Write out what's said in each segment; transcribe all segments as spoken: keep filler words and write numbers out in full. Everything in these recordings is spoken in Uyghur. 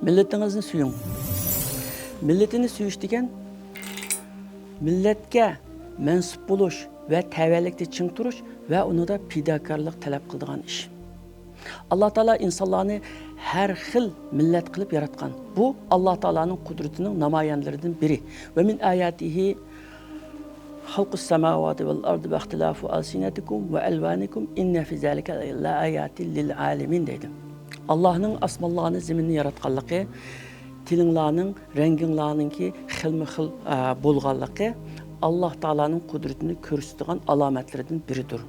مىللىتىڭىزنى سۆيۈڭ. مىللىتىنى سۆيۈش دېگەن مىللەتكە مەنسۇپ بولۇش ۋە تەۋەلىكتە چىڭ تۇرۇش ۋە ئۇنىڭدا پىداكارلىق تەلەپ قىلىدىغان ئىش. ئاللا تائالا ئىنسانلارنى ھەر خىل مىللەت قىلىپ ياراتقان. بۇ ئاللا تائالانىڭ قۇدرىتىنىڭ نامايەندىلىرىدىن بىرى. ۋە مىن ئاياتىھى خەلقۇس سەماۋاتى ۋەل ئەرزى ۋە ئىختىلافۇ ئەلسىنەتىكۇم ۋە ئەلۋانىكۇم ئىننە فى زالىكە لەئاياتىن لىل ئالەمىن دەيدۇ. ئاللانىڭ ئاسمانلارنى، زېمىننى ياراتقانلىقى، تىلىڭلارنىڭ، رەڭگىڭلارنىڭكى خىلمۇ خىل، ئە، بولغانلىقى ئاللا تائالانىڭ قۇدرىتىنى كۆرسىتىدىغان ئالامەتلىرىدىن بىرىدۇر.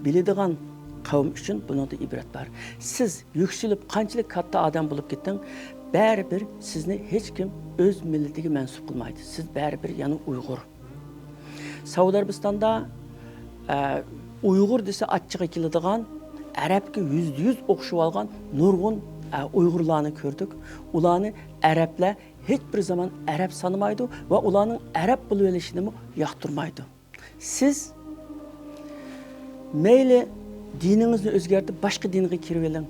بىلىدىغان قەۋم ئۈچۈن بۇنىڭدا ئىبرەت بار. سىز يۈكسىلىپ قانچىلىك كاتتا ئادەم بولۇپ كېتىڭ، بەرىبىر سىزنى ھېچكىم ئۆز مىللىتىگە مەنسۇپ قىلمايدۇ. سىز بەرىبىر يەنە ئۇيغۇر. سەئۇدى ئەرەبىستاندا، ئە، ئۇيغۇر دېسە ئاچچىقى كېلىدىغان، ئەرەبكە يۈزدە يۈز ئوخشىۋالغان نۇرغۇن، ئە، ئۇيغۇرلارنى كۆردۇق. ئۇلارنى ئەرەبلەر ھېچ بىر زامان ئەرەب سانىمايدۇ ۋە ئۇلارنىڭ ئەرەب بولۇۋېلىشىنىمۇ ياقتۇرمايدۇ. سىز مەيلى دىنىڭىزنى ئۆزگەرتىپ، باشقا دىنغا كىرىۋېلىڭ.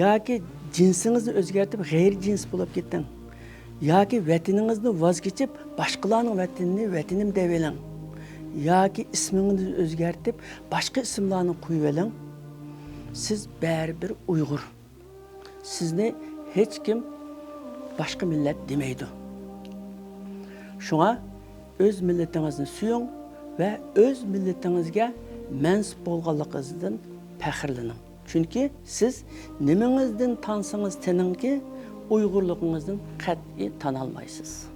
ياكى جىنسىڭىزنى ئۆزگەرتىپ، غەيرىي جىنس بولۇپ كېتىڭ. ياكى ۋەتىنىڭىزنى ۋاز كېچىپ، باشقىلارنىڭ ۋەتىنىنى ۋەتىنىم دەۋېلىڭ. ياكى ئىسمىڭىزنى ئۆزگەرتىپ، باشقا ئىسىملارنى قويۇۋېلىڭ. سىز بەرىبىر ئۇيغۇر. سىزنى ھېچكىم باشقا مىللەت دېمەيدۇ. شۇڭا ئۆز مىللىتىڭىزنى سۆيۈڭ ۋە ئۆز مىللىتىڭىزگە مەنسۇپ بولغانلىقىڭىزدىن پەخىرلىنىڭ. چۈنكى سىز نېمىڭىزدىن تانسىڭىز تېنىڭكى، ئۇيغۇرلۇقىڭىزدىن قەتئىي تانالمايسىز.